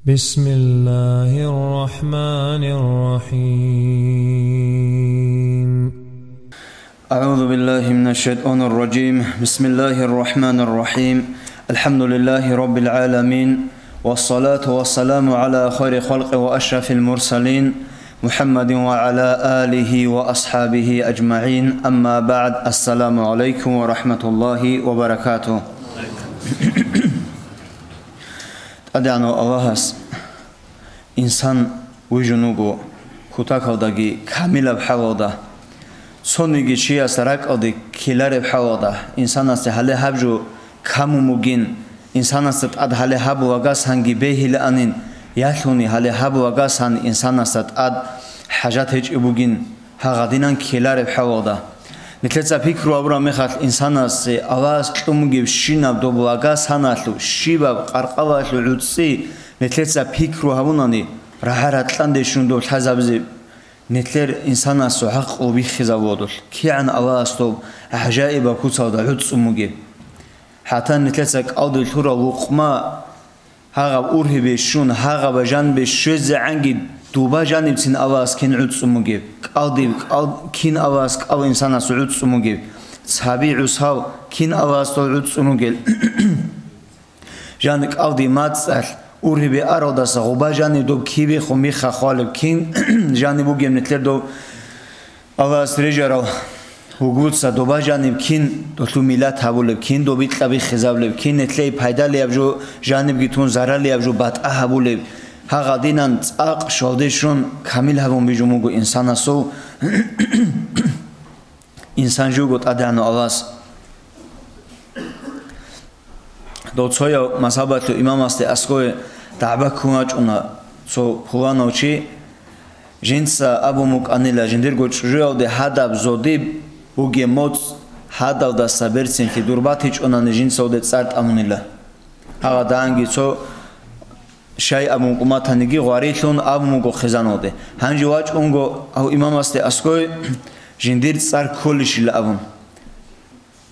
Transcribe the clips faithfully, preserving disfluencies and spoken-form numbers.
بسم الله الرحمن الرحيم. أعوذ بالله من الشيطان الرجيم. بسم الله الرحمن الرحيم. الحمد لله رب العالمين. والصلاة والسلام على خير خلق وأشرف المرسلين محمد وعلى آله وأصحابه أجمعين. أما بعد. السلام عليكم ورحمة الله وبركاته. ТӀадегӀанав Аллагьас инсан вижун вуго кутакалдаги камилаб хӀалалда, цониги чияс ракӀалде ккелареб хӀалалда, инсанасде гьале гьаб жо камун бугин, инсанасда тӀад гьале гьаб вагасанги бегьилаанин, ялъуни гьале гьаб вагасан инсанасда тӀад хӀажат гьечӀеб бугин. Гьагъадинан ккелареб хӀалалда. Нилъеца пикру гьабураб мехалъ, инсанасе Аллагьас кьун бугебщинаб доб лагасаналъул, щибаб къаркъалалъул гӀуцӀи нилъеца пикру гьабунани, рагӀа-ракьанде щун доб лъазабизе нилъер инсанасул гӀакълу биххизабуладулъ, кигӀан Аллагьас доб гӀажаибаб куцалда гӀуцӀун бугеб. ХӀатта нилъеца кӀалдиб лъурал лукъма гьагъаб ургьибе щун, гьагъаб жанибе щвезегӀанги дуба жанибцин Аллагьас кин гӀуцӀун бугеб, кӀалдиб кӀал-, кин Аллагьас кӀал инсанас гӀуцӀун бугеб, цаби гӀусал кин Аллагьас дол гӀуцӀун ругел. Жан кӀалдиб мацӀалъ ургьибе аралдаса гъуба жаниб доб кибехун михха хвалеб кин жаниб бугеб нилъер дов Аллагьас рижарал вугбуца дуба жаниб кин долъул миллат гьабулеб, кин добикьа биххизабулеб, кин нилъее пайдалияб жо жанибги тун заралияб жо батӀа гьабулеб, гьагъадинан цӀакъ щвалде щун камил гьабун бижун буго инсанасул инсан живго ТӀадегӀанав Аллагьас. Дов цояв мазгьабалъул имамасде аскӀове дагӀба ккун вачӀуна цо пуланав чи, жинца абун букӀанила, жиндирго чӀужуялде гьадаб зодиб бугеб моцӀ гьадалдаса берцинлъи дур батичӀонани жинцалде цӀар тӀамунила. Гьагъаданги цо щай абун кӀуматаниги гъварилъун абун буго хъизаналде. Гьанже вачӀунго гьав имамасде аскӀове жиндир цӀар кколищила абун.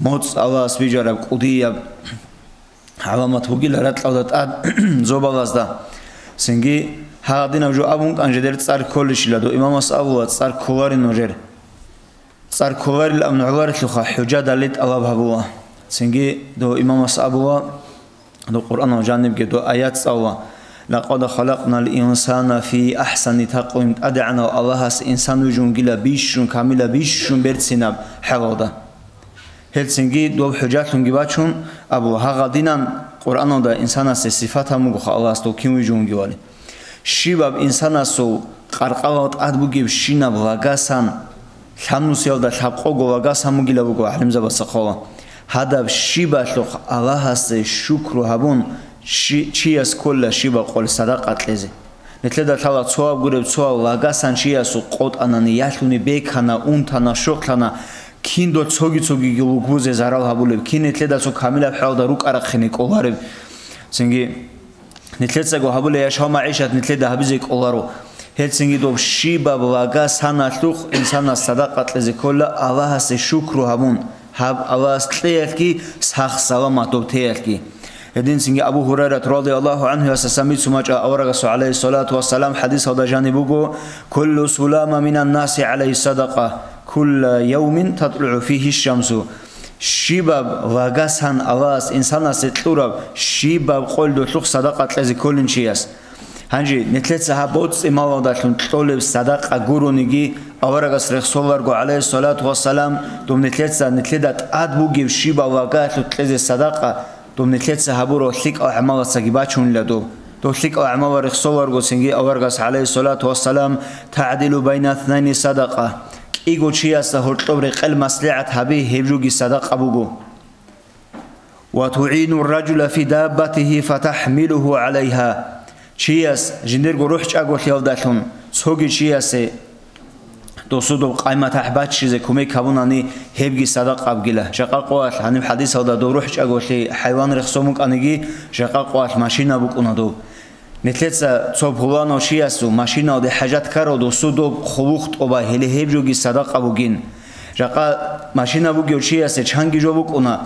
МоцӀ Аллагьас бижараб кӀудияб гӀаламат бугила ракьалда тӀад зобалазда. Цинги гьагъадинаб жо абун кӀан жидер цӀар кколищила, дов имамас абула, цӀар кколарин нужер. ЦӀар кколарилан гӀоларелъулха хӀужа далил тӀалаб гьабула. Цинги дов имамас абула, дов Къуръанал жанибги дов аят цӀалула: «Лакъад халакънал инсана фи ахсани такъвим», ТӀадегӀанав Аллагьас инсан вижунгила бищун, камила бищун берцинаб хӀалалда. Гьелцинги доб хӀужалъунги бачун абу, гьагъадинан Къуръаналда инсанасе сифат гьамугоха Аллагьас дов кин вижунгивали. Щибаб инсанасул къаркъалал тӀад бугебщинаб лагасан, лъабнусиялда лъабкъого лагас гьамугила буго гӀалимзабаца хъола. Гьадаб щибалъухъ Аллагьасде шукру гьабун, чи-, чияс ккола щибаб къоли садакъа кьезе. Нилъеда лъала цоаб гуреб цоаб лагасан чиясул къотӀанани, ялъуни бекана, унтана, щокълъана, кин дол цоги-цогиги лугбузе зарал гьабулеб, кин нилъеда цо камилаб хӀалда рукӀарахъине кӀолареб. Цинги нилъецаго гьабулей яшав магӀишат нилъеда гьабизе кӀоларо. Гьелцинги доб щибаб лагасаналъухъ инсанас садакъа кьезе ккола Аллагьасе шукру гьабун, гьаб Аллагьас кьеялъги, сах-саламат доб теялъги. Гьединцинги Абу Гьурайрат радияллагьу гӀанхуясасан бицун бачӀа аварагасул гӀалайгьиссалату вассалам хӀадисалда жаниб буго: «Куллу сулама минан наси гӀалайгьи садакъа, кулла явмин татлугӀу фигьи шамсу». Щибаб лагасан Аллагьас инсанасе кьураб, щибаб къолдулъухъ садакъа кьезе кколин чияс. Гьанже нилъеца гьаб боцӀи-малалдалъун кьолеб садакъа гурониги, аварагас рехсоларго, гӀалайгьиссалату вассалам, доб нилъеца нилъеда тӀад бугеб щибаб лагаялъухъ кьезе садакъа, доб нилъеца гьабураб лъикӀал гӀамалацаги бачунила доб. Доб лъикӀал гӀамалал рехсоларго цинги аварагас, гӀалайгьиссалату вассалам: «ТагӀдилу байна снайни садакъа». КӀиго чиясда гьоркьоб рекъел маслигӀат гьаби, гьеб жоги садакъа буго. «Ва тугӀину ар-ражула фи даббатигьи фатахӀмилугьу гӀалайгьа». Чияс жиндирго рухӀчӀаголъиялдалъун цоги чиясе досудаб къайматахӀ баччизе кумек гьабунани, гьебги садакъабгила. Жакъа къоялъ гьаниб хӀадисалда дов рухӀчӀаголъи хӀайван рехсон букӀаниги, жакъа къоялъ машина букӀуна дов. Нилъеца цо пуланав чиясул машиналде хӀажат ккарав досудаб хъулухъ тӀоба, гьеле гьеб жоги садакъа бугин. Жакъа машина бугев чиясе чанги жо букӀуна,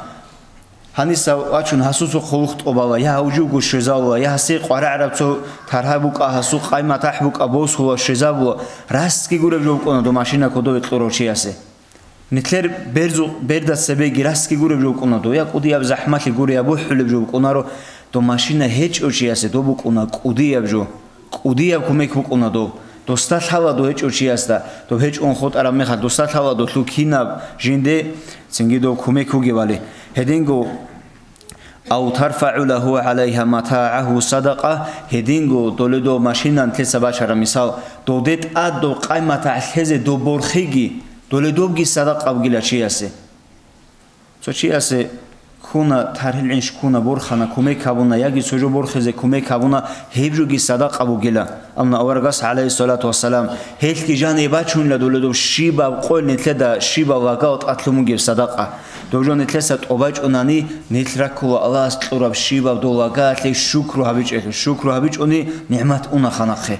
Гьаниса вачун гьасусухъ хъулухъ тӀобала, я гьав живго щвезавула, я гьасие къварагӀараб цо таргьа букӀа, гьасул къай-матахӀ букӀа босула, щвезабула, расги гуреб жо букӀуна дов машина кодове кьурав чиясе. Нилъер берзу-, берда цебеги расги гуреб жо букӀуна дов, я кӀудияб захӀмалъи гуре, я бухӀулеб жо букӀунаро, дов машина гьечӀев чиясе дов букӀуна кӀудияб жо. КӀудияб кумек букӀуна доб. Досда лъала дов гьечӀев чиясда, доб гьечӀун хутӀараб мехалъ, досда лъала долъул кинаб жинде цинги доб кумек бугебали. Гьединго, «Ав тарфагӀу лагьу гӀалайгьа матагӀагьу садакъа», гьединго доле доб машина нилъеца бачараб мисал, довде тӀад доб къай-матахӀ лъезе доб борхиги, доле добги садакъа бугила чиясе. Цо чиясе ккуна, таргьил гӀинш ккуна, борхана, кумек гьабуна, яги цо жо борхизе кумек гьабуна, гьеб жоги садакъа бугила. Амма аварагас, гӀалайгьиссалату вассалам, гьелъги жан бачунила доле доб щибаб къойил нилъеда, щибаб вагал тӀадлъун бугеб садакъа. Доб жо нилъеца тӀобачӀунани, нилъ раккула Аллагьас кьураб щибаб дов вагаялъе шукру гьабичӀелъул, шукру гьабичӀони нигӀмат уна ханахъе.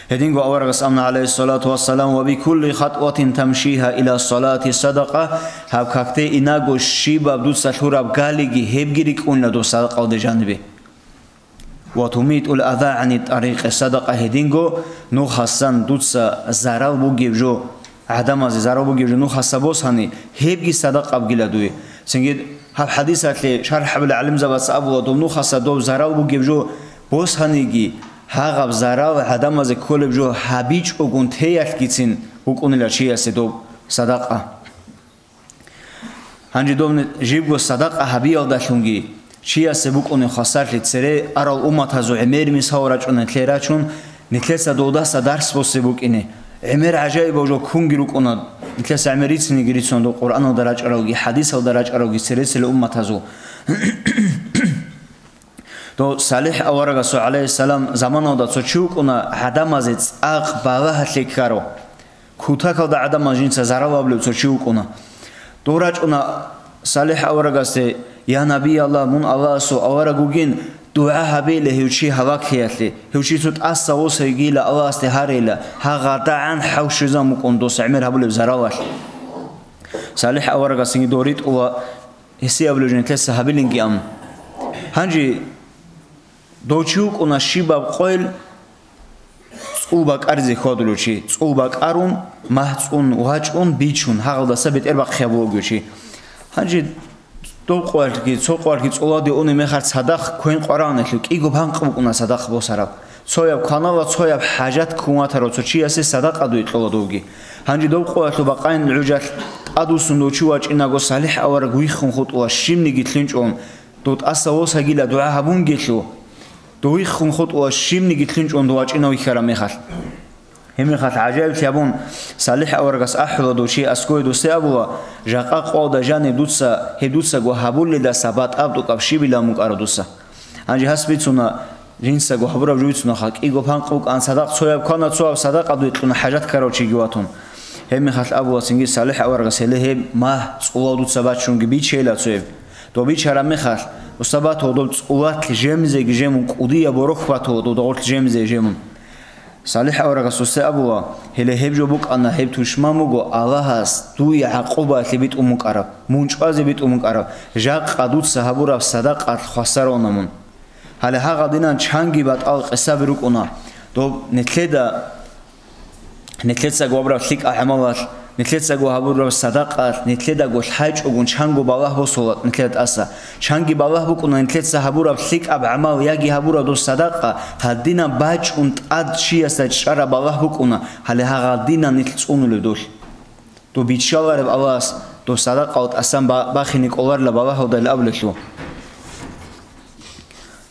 Гьединго аварагас амна, гӀалайгьиссалату вассалам: «Ва бикулли хатӀватин тамшиха иля салати садакъа», гьаб какде инаго щибаб дуца лъураб галиги, гьебги рикӀкӀунила дов садакъалде жанибе. «Ва тумитӀул аза гӀани тӀарикъи садакъа», гьединго нухасан дуца зарал бугеб жо, гӀадамазе зарал бугеб жо нухаса босани, гьебги садакъа бугила дуе. Цинги гьаб хӀадисалъе шархӀ гьабулел гӀалимзабаца абула, доб нухаса доб зарал бугеб жо босаниги, гьагъаб зарал гӀадамазе кколеб жо гьабичӀогун теялъгицин букӀунила чиясе доб садакъа. Гьанже доб жибго садакъа гьабиялдалъунги чиясе букӀунеб хвасарлъи цере арал умматазул гӀемер мисал рачӀун нилъе рачун, нилъеца додаса дарс босе букӀине. ГӀемер гӀажаибал жо ккунги рукӀуна, нилъеца гӀемер рицинеги рицун доб Къуръаналда рачӀаравги, хӀадисалда рачӀаравги цересел умматазул. Дов СалихӀ аварагасул, гӀалайгьиссалам, заманалда цо чи вукӀуна гӀадамазе цӀакъ балагьалъе ккарав. Кутакалда гӀадамал жинца зарал гьабулев цо чи вукӀуна. Дов рачӀуна СалихӀ аварагасде: «Я Набияллагь, мун Аллагьасул авараг вугин, дугӀа гьабейила гьев чи гьаваккеялъе, гьев чи цо тӀаса восайгийила Аллагьасде гьарейила, гьагъадагӀан хӀавщизан букӀун дос гӀемер гьабулеб заралалъ». СалихӀ аварагас цинги дов ритӀула, гьесие абулеб жо нилъеца гьабилинги ам. Гьанже дов чи вукӀуна щибаб къойил цӀул бакӀаризе хьвадулев чи, цӀул бакӀарун, магь цӀун, вачӀун, бичун, гьагъалдаса бетӀер бахъи гьабулев чи. Гьанже доб къоялъги, цо къоялъги цӀолалде унеб мехалъ цадахъ квен къварагӀанелъул кӀиго панкъ букӀуна цадахъ босараб. Цояб кванала, цояб хӀажат ккун ватарав цо чиясе садакъа дуе кьола довги. Гьанже доб къоялъул бакъайин гӀужалъ тӀадвуссун дов чи вачӀинаго, СалихӀ авараг виххун хутӀула, щибниги лъинчӀун, дов тӀаса восагила дугӀа гьабунгелъул, дов виххун хутӀула, щибниги лъинчӀун дов вачӀинав вихьараб мехалъ. Гьебмехалъ гӀажаиблъи гьабун, СалихӀ аварагас ахӀула дов чи аскӀове досде абула: «Жакъа къоялда жаниб дуца гьеб дуцаго гьабулелдаса батӀаб тӀокӀаб щибилан букӀараб дуца». Гьанже гьас бицуна, жинцаго гьабураб жо бицунаха, кӀиго панкъ букӀан цадахъ цояб квана, цояб садакъа дуе кьуна хӀажат ккарав чиги ватун. Гьебмехалъ абула цинги СалихӀ аварагас: «Гьеле гьеб магь цӀулал дуца бачунги бичейила цояб». Доб бичараб мехалъ, досда батула доб цӀулалъ жемзеги жемун, кӀудияб борохь батула доб дагъулъ жемзе жемун. СалихӀ аварагас досде абула: «Гьеле гьеб жо букӀана, гьеб тушман буго Аллагьас дуе гӀакъубаялъе битӀун букӀараб, мун чӀвазе битӀун букӀараб, жакъа дуца гьабураб садакъалъ хвасаравуна мун». Гьале гьагъадинан чанги батӀал къисаби рукӀуна. Доб нилъеда, нилъецаго гьабураб лъикӀаб гӀамалалъ, нилъецаго гьабураб садакъалъ, нилъедаго лъайчӀогун чанго балагь босула нилъеда тӀаса. Чанги балагь букӀуна нилъеца гьабураб лъикӀаб гӀамал яги гьабураб доб садакъа, гьадинаб бачӀун тӀад чиясда чӀараб балагь букӀуна, гьале гьагъадинан нилъ цӀунулеб долъ. Доб биччалареб Аллагьас доб садакъал тӀасан ба-, бахине кӀоларила балагьалдайин абулелъул.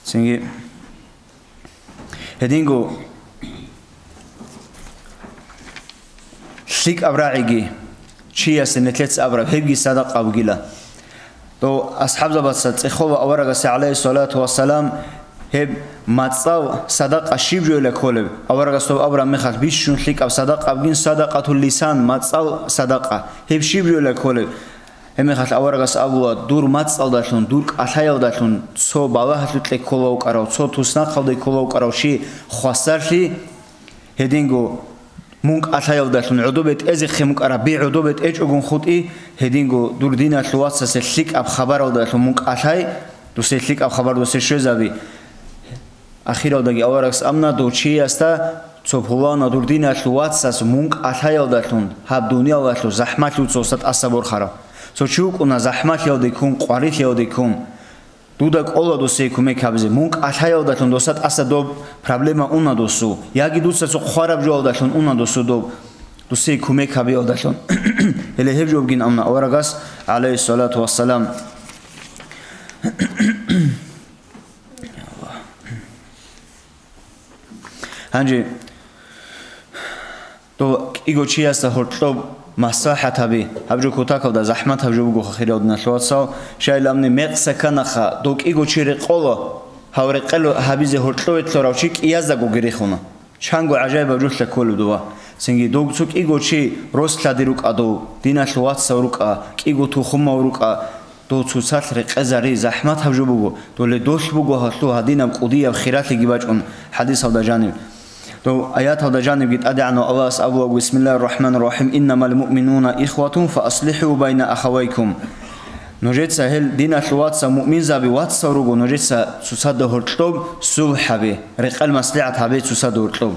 Цинги Гьединго лъикӀаб рагӀиги чиясе нилъеца абураб, гьебги садакъа бугила. Дов асхӀабзабаца цӀехола аварагасе, гӀалайгьиссалату вассалам, гьеб мацӀал садакъа щиб жойила кколеб? Аварагас доб абураб мехалъ, бищун лъикӀаб садакъа бугин садакъатул лисан, мацӀал садакъа. Гьеб щиб жойила кколеб? Гьебмехалъ аварагас абула: «Дур мацӀалдалъун, дур кӀалъаялдалъун цо балагьалъукье ккола вукӀарав, цо туснахъалде ккола вукӀарав чи хвасарлъи, гьединго Мун кӀалъаялдалъун гӀодобе тӀезехъе мукӀараб би гӀодобе тӀечӀогун хутӀи, гьединго дур диналъул вацасе лъикӀаб хабаралдалъун мун кӀалъай, дусе лъикӀаб хабар дусе щвезаби. Ахиралдаги аварагас амна дов чиясда цо пулана дур диналъул вацас мун кӀалъаялдалъун гьаб дуниялалъул захӀмалъуца уса тӀаса борхарав. Цо чи вукӀуна захӀмалъиялде ккун, къварилъиялде ккун. Дуда кӀола досей кумек гьабизе. Мун кӀалъаялдалъун доса тӀаса доб проблема уна досу. Яги дуца цо хъвараб жоялдалъун уна досу доб. Досей кумек гьабиялдалъун. Гьеле гьеб жобгин амна аварагас, гӀалайгьиссалату вассалам. Гьанже дов кӀиго чиясда гьоркьоб маслахӀат гьаби, гьаб жо кутакалда захӀматаб жо буго хириял диналъул вацал, щайилабни мекъса кканаха, дов кӀиго чи рекъола, гьав рекъел гьабизе гьоркьове лъурав чи кӀияздаго герихуна. Чанго гӀажаибаб жолъа кколеб дова. Цинги дов цо кӀиго чи рос-лъади рукӀа дов, диналъул вацав рукӀа, кӀиго тухумав рукӀа, дов цоцалъ рекъезари, захӀматаб жо буго, доле долъ буго гьалъул гьадинаб кӀудияб хиралъиги бачӀун хӀадисалда жаниб. Дов аяталда жанибги ТӀадегӀанав Аллагьас абулаб: «Бисмиллагьир рахӀманир рахӀим, иннамал муъминуна ихватун фааслихӀу байна ахавайкум». Нужеца гьел диналъул вацал муъминзаби вацал руго, нужеца цоцада гьоркьоб сулхӀ гьабе, рекъел маслигӀат гьабе цоцада гьоркьоб.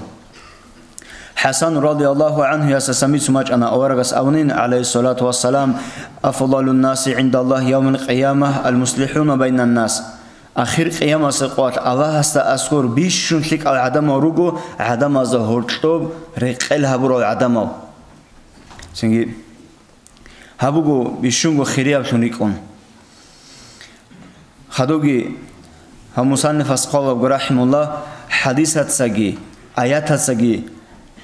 ХӀасан радияллагьу гӀанхуясаса мицун бачӀана аварагас абунин, гӀалайгьиссалату вассалам: «Афдалун наси гӀиндаллагь явмал къияма ал-муслихӀуна байнан нас». Ахир къиямасеб къоялъ Аллагьасда аскӀор бищун лъикӀал гӀадамал руго гӀадамазда гьоркьоб рекъел гьабурал гӀадамал. Цинги Гьаб буго бищунго хирияблъун рикӀкӀун. Хадуги гьав мусаннифас хъвалабго, рахӀимуллагь, хӀадисацаги, аятацаги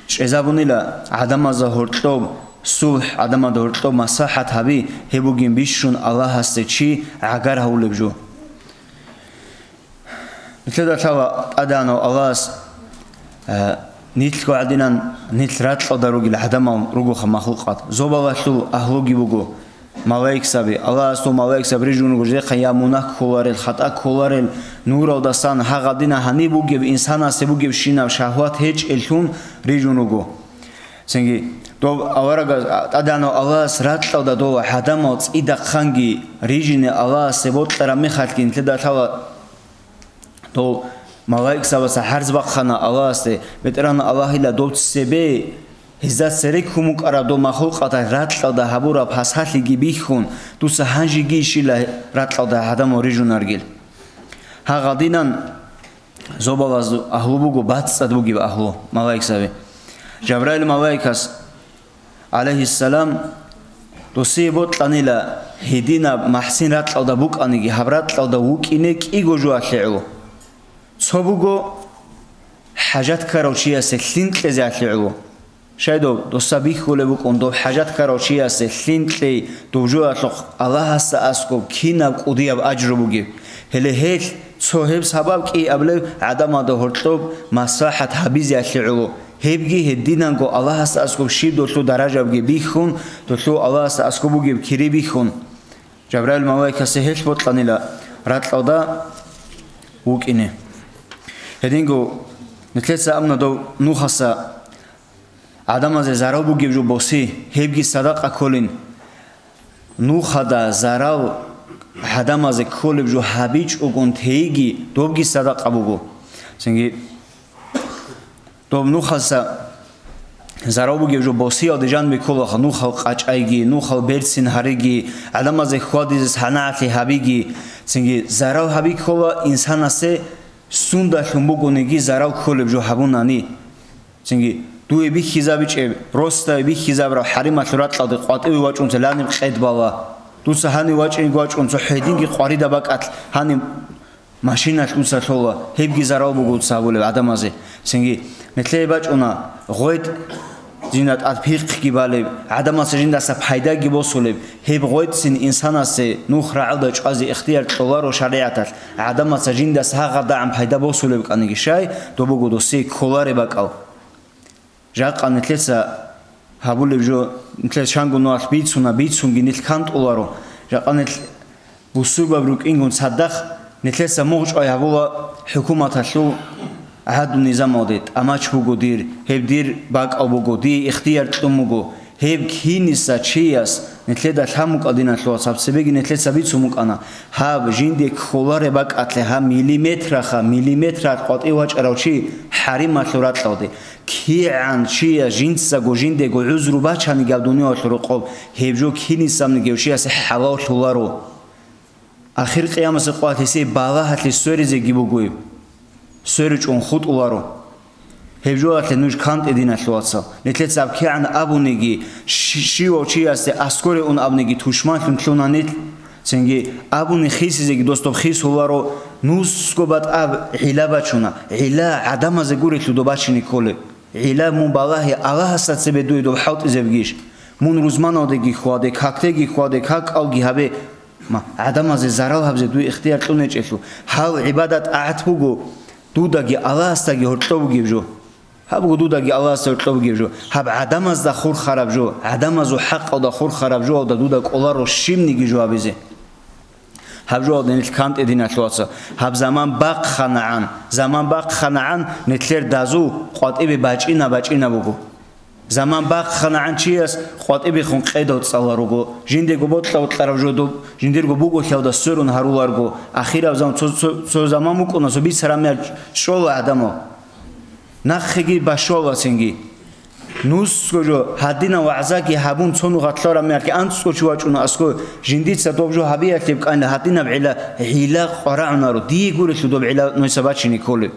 чӀезабунила гӀадамазда гьоркьоб сулхӀ, гӀадамазда гьоркьоб маслахӀат гьаби, гьеб бугин бищун Аллагьасде чи гӀагар гьавулеб жо. Нилъеда лъала ТӀадегӀанав Аллагьас, э, нилъго гӀадинан нилъ ракьалда ругел гӀадамал ругоха махлукъат. Зобалалъул агьлуги буго малаикзаби. Аллагьас дов малаикзаби рижун руго, жидехъа я мунагь кколарел, хатӀа кколарел, нуралдасан гьагъадина гьаниб бугеб инсанасе бугебщинаб шагьват гьечӀеллъун рижун руго. Цинги дов аварагас, ТӀадегӀанав Аллагьас ракьалда дов гӀадамал цӀидахъанги рижине Аллагьасе бокьараб мехалъги нилъеда лъала дов малаикзабаца гӀарз бахъана Аллагьасде: «БетӀергьан Аллагьила, дов цебе, гьезда цере ккун букӀараб дов махлукъаталъ ракьалда гьабураб пасалъиги бихьун, дуца гьанжегийищила ракьалда гӀадамал рижунаргел?» Гьагъадинан Зобалаз агьлу буго, бацӀцӀад бугеб агьлу, малаикзаби. Жабраил малаикас, гӀалайгьиссалам, досие бокьанила гьединаб махӀсин ракьалда букӀаниги, гьаб ракьалда вукӀине кӀиго жуялъе гӀоло. Цо буго хӀажат ккарав чиясе лъим кьезеялъе гӀоло. Щай доб, досда бихьулеб букӀун, доб хӀажат ккарав чиясе лъим кьей, доб жоялъухъ Аллагьасда аскӀоб кинаб кӀудияб ажру бугеб. Гьеле гьелъ цо гьеб сабаб кӀиабилеб гӀадамазда гьоркьоб маслахӀат гьабизеялъе гӀоло. Гьебги гьединанго Аллагьасда аскӀоб щиб долъул даражабги бихьун, долъул Аллагьасда аскӀоб бугеб кири бихьун. Жабраил малаикасе гьелъ бокьанила ракьалда вукӀине. Гьединго нилъеца амна дов Нухаса гӀадамазе зарал бугеб жо боси, гьебги садакъа кколин. Нухада зарал гӀадамазе кколеб жо гьабичӀогун тейги, добги садакъа буго. Цинги доб Нухаса зарал бугеб жо босиялде жанибе кколаха, нухал къачӀайги, нухал берцин гьариги, гӀадамазе хьвадизе санагӀалъи гьабиги. Цинги зарал гьаби ккола инсанасе сундалъун бугониги зарал кколеб жо гьабунани. Цинги дуе бихьизабичӀеб, росдае бихьизабураб хӀарималъул ракьалде къватӀиве вачӀунца ланиб къед бала. Дуца гьанив вачӀинги вачӀун, цо гьединги къварида бакӀалъ гьаниб машиналъ дуца лъола, гьебги зарал буго дуца гьабулеб гӀадамазе. Цинги нилъее бачӀуна гъветӀ, жинда тӀад пихъги балеб, гӀадамаца жиндаса пайдаги босулеб, гьеб гъветӀцин инсанасе нух рагӀалда чӀвазе ихтияр кьоларо шаригӀаталъ, гӀадамаца жиндаса гьагъадагӀан пайда босулеб кӀаниги щай, доб буго досие кколареб бакӀал. Жакъа нилъеца гьабулеб жо, нилъер чанго нугӀалъ бицуна, бицунги нилъ кантӀуларо. Жакъа нилъ бусурбаб рукӀингун цадахъ нилъеца мугъчӀвай гьабула хӀукуматалъул ГӀадлу-низамалде тӀамач буго дир, гьеб дир бакӀав буго, дие ихтияр кьун буго. Гьеб киниса чияс нилъеда лъан букӀа, диналъул вацал, цебеги нилъеца бицун букӀана, гьаб жинде кколареб бакӀалъе, гьаб миллиметраха, миллиметралъ къватӀив вачӀарав чи хӀарималъул ракьалде. КигӀан чияс жинцаго жиндего гӀузру бачаниги гьаб дуниялалъул рокъоб, гьеб жо кинисабниги гьев чиясе хӀалаллъуларо. Ахир къиямасеб къоялъ гьесие балагьалъе сверизеги бугоеб. СверичӀун хутӀуларо. Гьеб жоялъе нуж кантӀе, диналъул вацал. Нилъеца гьаб кигӀан абуниги, щи-, щивав чиясде аскӀоре ун абуниги тушманлъун лъуна нилъ. Цинги абуни хисизеги дос доб хисуларо, нусго батӀаб гӀилла бачуна. ГӀилла гӀадамазе гурелъул доб бачине кколеб. ГӀилла мун балагье Аллагьасда цебе дуе доб хӀалтӀизебгищ? Мун рузманалдеги хьваде, какдеги хьваде, какалги гьабе. Ма, гӀадамазе зарал гьабизе дуе ихтияр кьун гьечӀелъул, гьал гӀибадат-тӀагӀат буго, дудаги Аллагьасдаги гьоркьов бугеб жо. Гьаб буго дудаги Аллагьасда гьоркьов бугеб жо. Гьаб гӀадамазда хурхараб жо, гӀадамазул хӀакъалда хурхараб жоялда дуда кӀоларо щибниги жо гьабизе. Гьаб жоялда нилъ кантӀе, диналъул вацал. Гьаб заман бахъанагӀан, заман бахъанагӀан, нилъер дазу къватӀибе бачӀина-бачӀина буго. Заман бахъанагӀан чияс къватӀибехун къедал цӀаларуго, жиндего бокьа-бокьараб жо доб жиндирго буголъалда сверун гьаруларго, ахираб заман цо, цо, цо заман букӀуна, цо бицараб мехалъ чӀола гӀадамал. Нахъеги бащула цинги. Нусго жо, гьадинаб вагӀзаги гьабун, цо нугӀ гъатлъараб мехалъ анцӀго чи вачӀуна аскӀов, жиндица доб жо гьабиялъе букӀанила, гьадинаб гӀилла, гӀилла къварагӀунаро, дие гурелъул доб гӀилла нужеца бачине кколеб.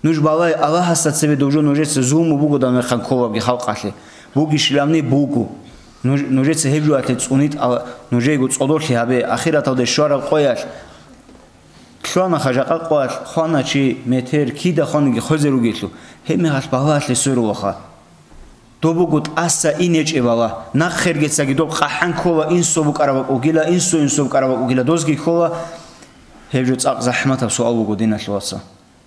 Нуж балай, Аллагьасда цебе дов жо нужеца зулму бугодан мехалъ кколабги халкъалъе. Бугищилавни буго. Нуж-, нужеца гьеб жоялъе цӀунитӀ, а, нужейго цӀодорлъи гьабе, ахираталде щвараб къоялъ. Лъугьанаха жакъа къоялъ, хвана чи, метер, кида хваниги хвезе ругелъул, гьеб мехалъ балагьалъе сверулаха. Доб буго тӀаса ин гьечӀеб бала, нахъергецаги доб къахӀан ккола, инсо букӀараб бакӀ бугила, инсо-инсо букӀараб бакӀ бугила, дозги ккола. Гьеб жо цӀакъ захӀматаб суал буго, диналъул вацал.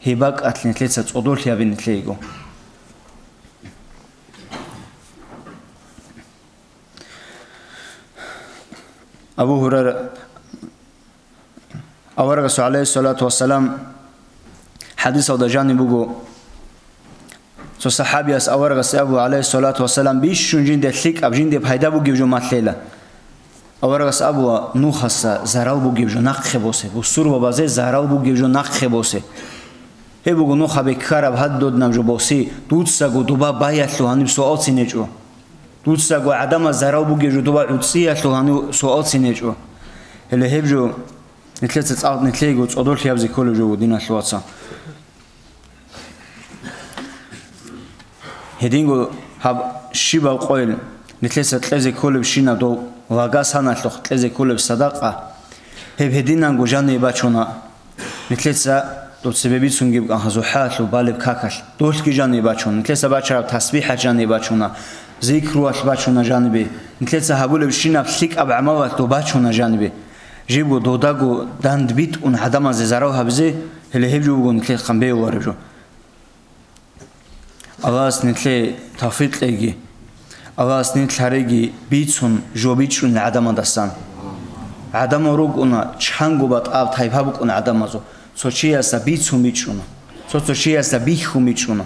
Гьеб бакӀалъ нилъеца цӀодорлъи гьабе нилъейго. Абу Гьурайра, аварагасул, гӀалайгьиссалату вассалам, хӀадисалда жаниб буго, цо сахӀабияс аварагасе абула, гӀалайгьиссалату вассалам, бищун жинде лъикӀаб, жинде пайда бугеб жо малъела. Аварагас абула, нухаса зарал бугеб жо нахъе босе, бусурбабазе зарал бугеб жо нахъе босе. Гьеб буго нуха беккараб гьаддоднаб жо боси, дуцаго доба баялъул гьаниб суалцин гьечӀо. Дуцаго гӀадамаз зарал бугеб жо доба гӀуцӀиялъул гьаниб суалцин гьечӀо. Гьеле гьеб жо нилъеца цӀакъ нилъейго цӀодорлъи гьабизе кколеб жо буго, диналъул вацал. Гьединго гьаб щибаб къойил нилъеца кьезе кколебщинаб дов лагас гьаналъухъ кьезе кколеб садакъа, гьеб гьединанго жанибе бачуна. Нилъеца дов цебе бицунги букӀанха зухӀаялъул балеб какалъ, долъги жанибе бачуна. Нилъеца бачараб тасбихӀат жанибе бачуна, зикруялъ бачуна жанибе. Нилъеца гьабулебщинаб лъикӀаб гӀамалалъ дов бачуна жанибе. Жибго додаго дандбитӀун гӀадамазе зарал гьабизе, гьеле гьеб жо буго нилъехъан бегьулареб жо. Аллагьас нилъее тавфикъ кьеги. Аллагьас нилъ гьареги бицун жо бичӀчӀунел гӀадамадасан. ГӀадамал ругона, чанго батӀаб тайпа букӀуна гӀадамазул. Цо чиясда бицун бичӀчӀуна. Цо-цо чиясда бихьун бичӀчӀуна.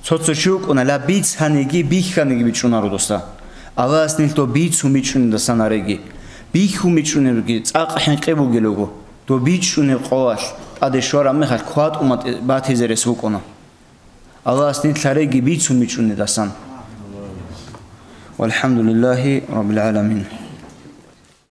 Цо-цо чи вукӀуна, ла бицаниги бихьаниги бичӀчӀунаро досда. Аллагьас нилъ доб бицун бичӀчӀунедасан гьареги. Бихьун бичӀчӀунебги цӀакъ хӀинкъи бугел руго. Доб бичӀчӀунеб къоялъ тӀаде щвараб мехалъ кватӀун батӀи-, батизе рес букӀуна. Аллагьас нилъ гьареги бицун бичӀчӀунедасан. ВалхӀамдулиллагьи раббил гӀаламин.